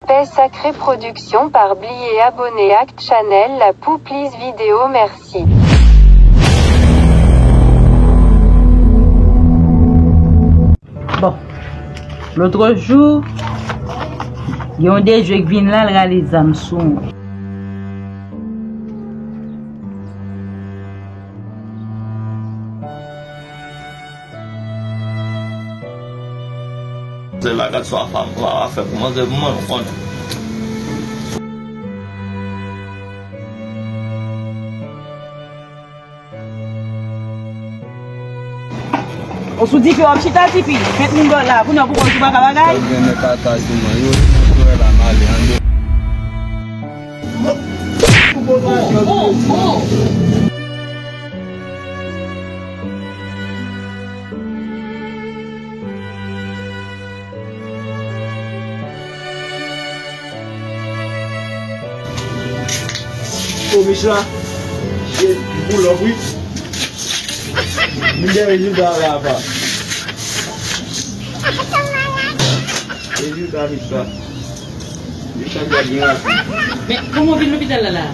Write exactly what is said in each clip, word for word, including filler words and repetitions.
Respè Sacré Production. Pa bliye abòne ak chanèl la pou plis videyo. Mèsi. Bon, lòt jou, gen yon dejwe k vin la, l rale zam sou mwen. Se la gad sa w ap fè pou manzè pou mwen, ou konnen. Ou sou dife w ap chita, tifi. Fèt moun dòt la, kounye a pou konn si w pa ka bagay. Yo gen nèg kaka sou mwen, yo, yo wè la, m ale, ann. O, Mich la, e, m pull up, wi. M gen rezilta la, apa. Rezilta, Mich la. Mich la, m gen rapid. Men, kòman w vin lopital la, la?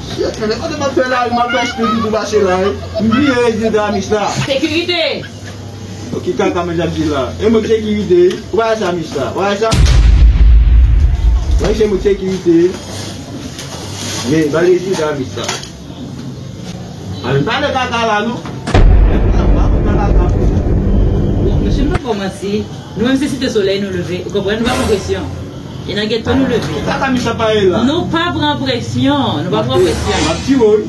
Shit, men, kote m ap fè la, m ap fè espri tou pase la, wi. M bliye rezilta, Mich la. Sekirite! Ok, kaka mwen ap di la. E mwen sekirite, wi. Ou pa wè sa, Mich la? Ou pa wè sa? Mwen se mwen sekirite, wi. Ye, ba rezilta, Mich la. A, m pale kaka la, non. E pou sa, m pa konn nan kaka. Bon, mesye, nou pa kòmanse. Nou menm se Site Solèy nou leve. Ou konprann? Nou pa pran presyon. E nan geto nou leve. Kaka Mich la pa ye la. Nou pa pran presyon. Nou pa pran presyon. M ap tire w, wi.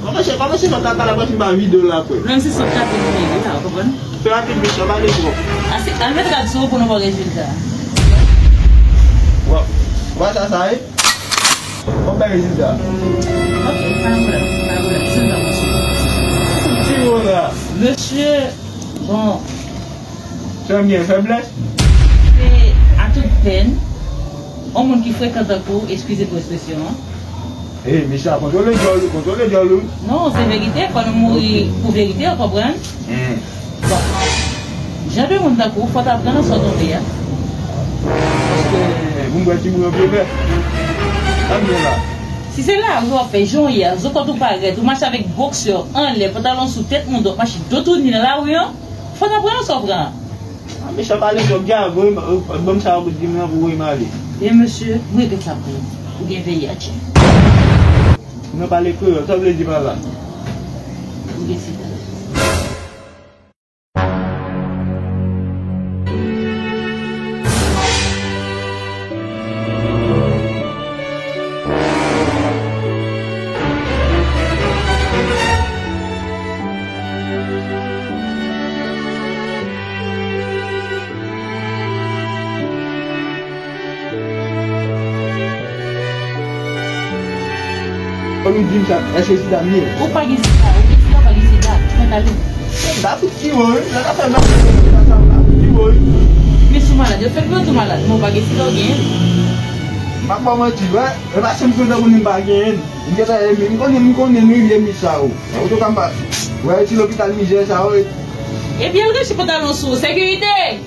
Kòmanse, kòmanse nan kaka la, paske m pa vide w la, frè. Nou menm se sant katye nou ye la, ou konprann? Fè rapid, Mich la, pale twòp. Ase, al met rad sou ou pou nou wè rezilta. Wè, wè sa, sa ye? Bon, bay rezilta. Ok, pa pwoblèm, pa pwoblèm. Ti moun la. Mesye, bon. Sè m gen feblès. Se a tout pèn, yon moun ki frekan tankou w, eskize pou ekspresyon an. Ey, Mich la, kontwole djòl ou, kontwole djòl ou. Non, se verite, fò nou mouri pou verite, ou konprann? Hmm. Bon, jan de moun tankou w, fò w ta pran nan sa w tonbe a. Paske, eh, moun bwè ti moun an pye vè. Sa m gen la? Si se lari w ap fè, jan w ye a, zo kòt ou parèt, ou mache avèk boksè anlè, pantalon sou tèt moun, w ap mache do tounen nan lari an, fò w ta pran nan sa w pran an. Ah, mesye, pale twòp, gen avè w, ban m sa w ap di m nan pou w voye m ale. Byen, mesye, m regrèt sa pou ou. Ou gen V I H. Ou nan pale kreyòl, sa w vle di pa la? Ou gen sida. Ou di m sa, èske sida m ye? Ou pa gen sida, ou gen sida, ou pa gen sida. Mwen ale. Sida tout ki bon, wi. Sa ka fè mal. Sida sa, sida tout ki bon, wi. Men si w malad, yo fèk wè w tou malad, men w pa gen sida, w genyen. M p ap ba w manti, wè. E pa si m kontan pou m pa genyen. M gentan, e, m konnen, m konnen nou ye, Mich la, o. Antouka, m pa, wè, ti lopital mizè sa, o. Epi al rache pantalon sou ou, sekirite!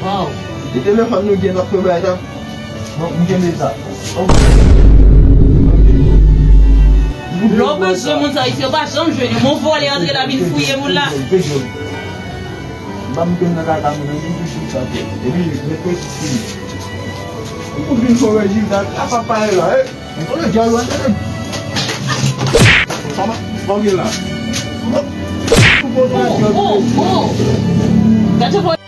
Waw. E telefòn nou gen, n ap fè bagay sa. Bon, m kenbe sa. Ok. Lè w bezwen moun sa isi, yo pa janm jwenn yo. Men yon vòlè antre la vin fouye moun la. M pa m kenbe nan kaka moun nan, vin touche sa tou. Epi, met pwesizyon. Ou vin fè rezilta, a pa pale la, eh. Mwen konnen djòl ou an tande. Kòman? Kòman gen la? Oh, oh, oh. Gade sa.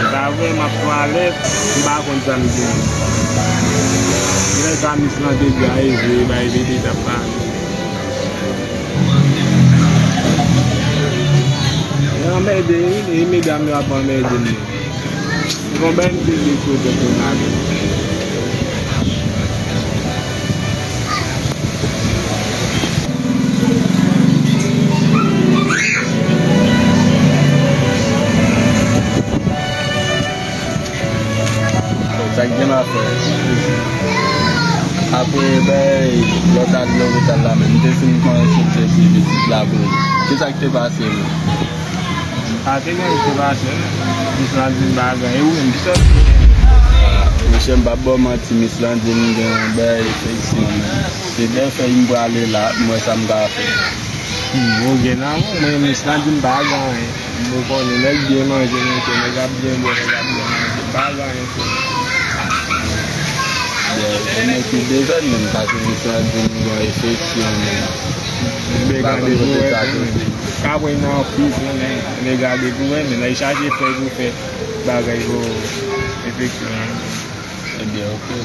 Se pa vre, m ap twalèt, m pa konn sa m gen. Lè sa mis lan te dwe a eve, bay vede t ap pale. Yo anmède, wi, e medam yo ap anmède m. Bon, ben, m te di kote pou n ale. Mwen bay lòt al lopital la menm. M te fin konn se te pitit la vre. Kisa ki te pase menm? A te gen ki te pase menm. Miss Landine pa gen. E ou menm, kisa w te gen? Ah, monchè, m p ap ba w manti, Miss Landine gen yon bay enfeksyon menm. Se dèfè m prale la, m wè sa m ka fè. Hmm, ou gen nan men w, mwen, Miss Landine pa gen anyen. Mwen konnen nèg byen manje, monchè, nèg ap byen bwè, nèg ap byen manje. Pa gen anyen sou mwen. Bon, e nèg ki devèn menm, paske Miss Landine gen enfeksyon menm. Men gade pou wè, men. Ka pran nan ofis, men, men gade pou wè, men, nèg chache fè pou fè bagay pou enfeksyon an. Ebyen, oke.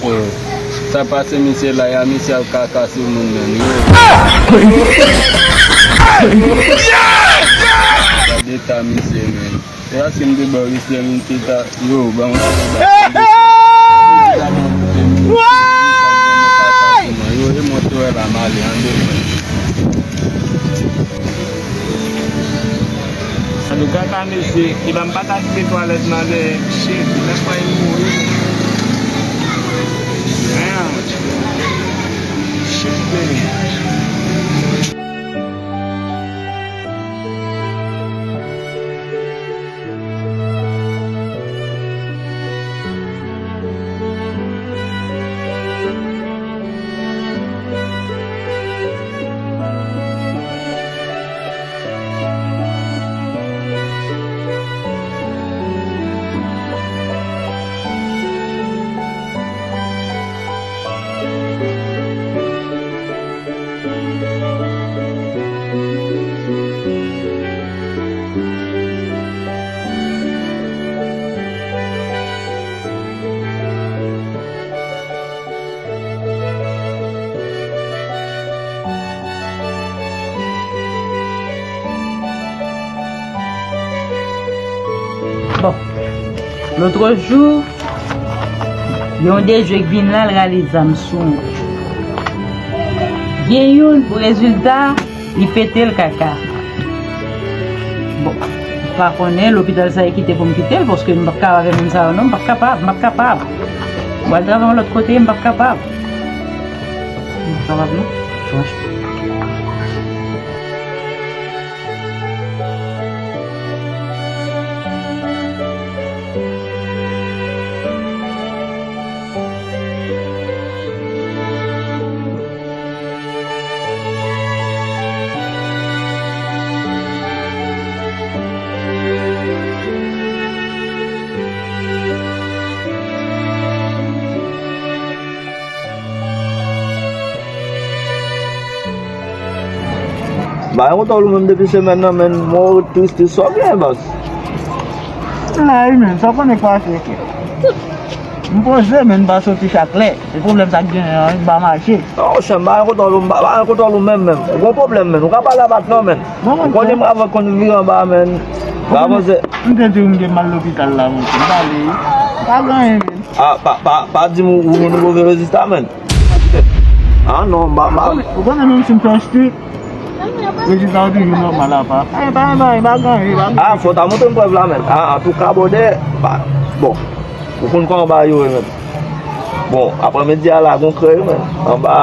Yo, sa pase misye la, ya misye ap kaka sou moun nan, yo. Gade eta misye, men. E aske m te ba w misye, misye ta, yo, ban mwen sa ba. Yo, e monte wè la, m ale, an devan. An tou ka, ka mesye, e pa m pa ta kite twalèt nan dèyè. Shit, lè fwa e mouri. Damn. Shit, baby. Bon, lòt jou, yon de jwe k vin la, l rale zam sou mwen. Gen youn pou rezilta, li pete l kaka. Bon, m pa konnen lopital sa e kite pou m kite l, paske m p ap kapab avèk moun sa yo, non, m p ap kapab, m p ap kapab. M pral travay yon lòt kote, m p ap kapab. M p ap kapab, non. Franchman. Bagay kontwòl ou menm depi semèn nan, menn, mò tris tris, sa w gen, baz? La wi, menn, sa w konnen k pase, frè. M poze, menn, m pa soti chak lè. Se pwoblèm sa k genyen an, m pa mache. Non, monchè, m pa gen kontwòl ou, m pa, pa gen kontwòl ou menm, menn. Ou gon pwoblèm, menn. Ou ka pale a patnè w, menn. Ou konnen m avan konn vire anba, menn. Ou ka avanse. M te di w m gen mal lopital la, monchè. M pale wi. Pa gen anyen, menn. Ah, pa, pa, pa di m ou, ou jwenn move rezilta, menn. Ah non, m pa, m pa. Ou konnen, ou konnen menm si m fè street, rezilta yo toujou nòmal apa. Pa, pa, pa, pa gen anyen, pa gen anyen. Ah, fò w ta montre m prèv la, menn. Ah, antouka, brother, pa, bon. Ou konn kòman bagay yo ye, menn. Bon, aprèmidi a la, gon krèy, menn. Anba,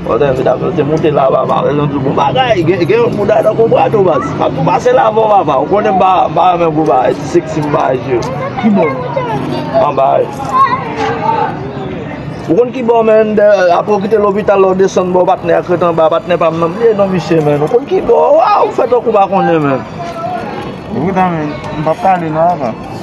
kote medam yo te monte la, papa, men nou di bon bagay, gen, gen yon mouda nan konprann ou, baz. M ap tou pase la avè w, papa. Ou konnen m pa, m pa renmen gwo bagay, ti seksi m pa jwe. Ki bò? Anba, wi. Ou konn ki bò, menn, de, apre w kite lopital la, w desann bò, patnè a k ret anba, patnè pa m nan, m bliye non misye, menn. Ou konn ki bò, waw, ou fè tankou w pa konnen, menn. Ou kontan, menn, m p ap pale non, papa.